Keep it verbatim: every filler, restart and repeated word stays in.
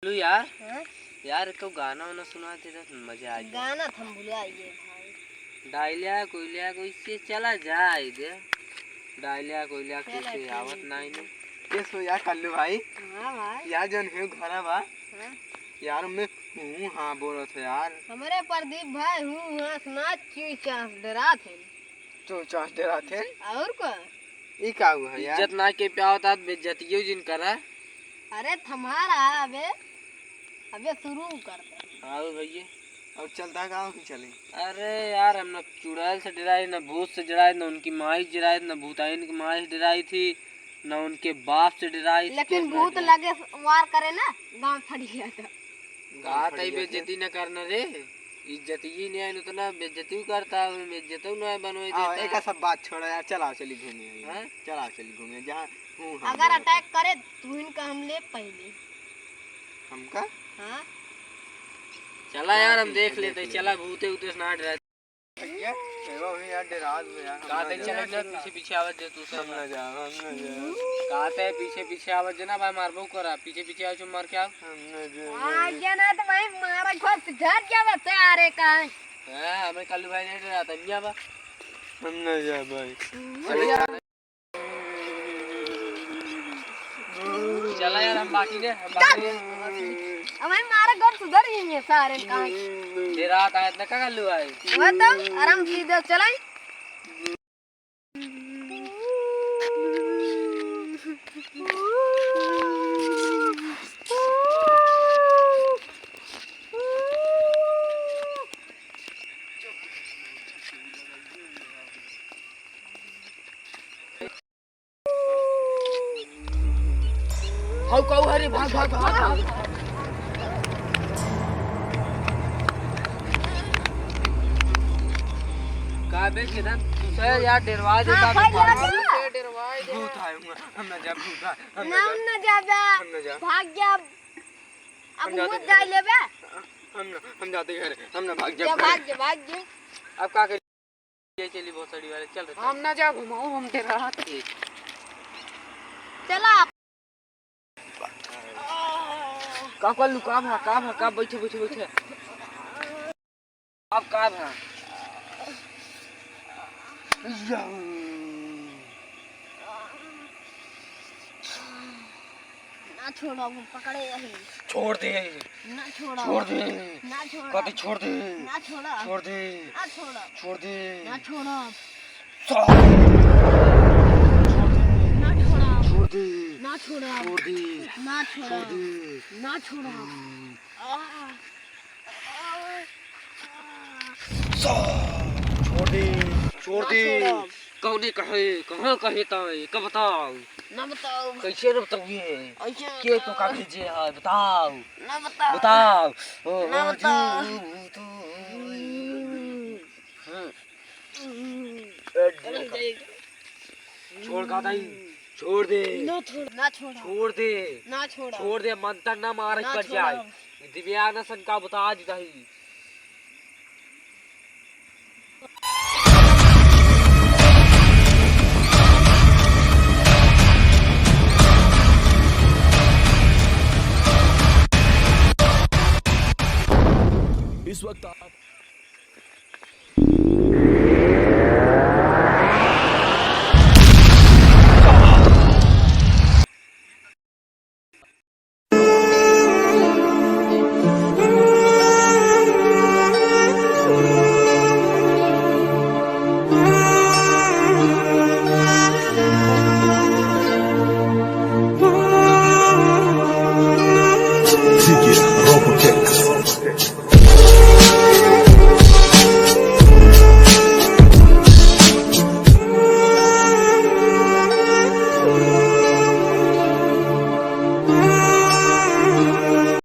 बोलू यार। हाँ? यार, तो गाना वाना सुना दे तो मजा आ जाए। गाना तो हम भुला गए भाई। डायलिया कोयलिया को इससे चला जाए दे। डायलिया कोयलिया चला कैसे ठीक आवत है। ना इन्हें। ये सो यार कल्लू भाई। हाँ भाई। यार, जौन है घरा बा। हाँ। यार, मैं हूँ, हाँ बोलत है यार। हमारे प्रदीप भाई हूँ, हाँ, सुना चुई चांस डरात है। चुई चांस डरात है? और का? ई का हुआ है यार? इज्जत ना के प्यावत आत, बेइज्जतियो जिन करा। अरे थमारा अबे, अबे शुरू करते हैं। आओ भैया। और चलता गाँव ही चले। अरे यार, हम ना चुड़ैल से डराई, ना भूत से डराई, ना उनकी माई से डराई, ना भूताइन की माई से डराई थी, ना उनके बाप से डराई थी, लेकिन कुछ ना भूत डराई। लगे वार करे ना, गाँव फट गया था। गाँव का फट तई गया था। बेइज्जती न करना रे, इज्जत ही नहीं आई, उतना बेइज्जती करता है, बेइज्जती न बनवाई आ, देता है। एका सब बात छोड़ा यार, चला चली घूमे। हाँ? चला चली घूमे, जहाँ हूँ, हाँ, अगर बोला अटैक था। करे, तो इनका हम ले पहले। हमका? हाँ। चला यार, हम ठीक है, देख लेते हैं, चला भूते उते से ना डरा। भैया, एगो भी यार डरा दो यार, हम का ना ते जाए। चले ना, पीछे पीछे आवत जे तू सब। हम ना जाए, हम ना जाए। का ते पीछे पीछे आवत जे ना भाई, मारबो करा, पीछे पीछे आवे जो मार के आव। हम ना जाए। आ गया ना तो भाई मारा घोस घर जावे सारे का। हाँ, हमें कल्लू भाई नहीं डराता, नहीं आवा। हम ना जाए भाई। चला यार, हम बाकी दे, हम बाकी दे। अब हम मारा घर सुधर ही नहीं सारे का। ये रात आयत ना का कल्लू भाई। वो तो आराम सीधे चलाई। हौ कौ हरे, भाग, भाग, भाग, भाग। का बे, किधर? तू से यार डरवा देता हाँ, तो भाई, पागल। यार। से डरवा दे। भूत आए हुए, हम ना जा, भूत आए, हम ना ना, जा। हम ना जाबे। हम ना जा। भाग जा। अब हम जाते भूत हैं। जाए लेबे। हम ना, हम जाते हैं घरे, हम ना भाग जा, जा। भाग जा, भाग जा। अब का करी? ये चली भोसड़ी वाले, चल रे, हम चल। ना जा घुमाओ, हम डरा। ठीक। चला। का कर लू, का भा, का भा, का बैठे, बैठे, बैठे। अब का भा? या। ना छोड़ो, हम पकड़े यही। छोड़ दे। ना छोड़ो। छोड़ दे। ना छोड़ो। कहते छोड़ दे। ना छोड़ो। छोड़ दे। ना छोड़ो। छोड़ दे। ना छोड़ो। छोड़ दे। ना छोड़ो। छोड़ दे। ना छोड़ो। छोड़ दे। ना छोड़ो। छोड़ दे। ना छोड़ो। हम्म। आह। छोड़ दे, छोड़ दे। ना छोड़ब। कौने कहे, कहाँ कहे ताई, का बताओ? ना बताओ। कैसे न बताओ ये? ऐसे के बताओ। तो का भेजे है, बताओ। ना बताओ। बताओ। ओ, ना ओ, बताओ। जू, तू। हम्म। हम्म। ए, अरे, देख। जाइए। छोड़ का ताई, छोड़ दे। ना छोड़, ना छोड़ा। छोड़ दे। ना छोड़ा। छोड़ दे, मंतर ना मारे ना कर छोड़ा। जाए। दिव्या न सन का बता दी ताई।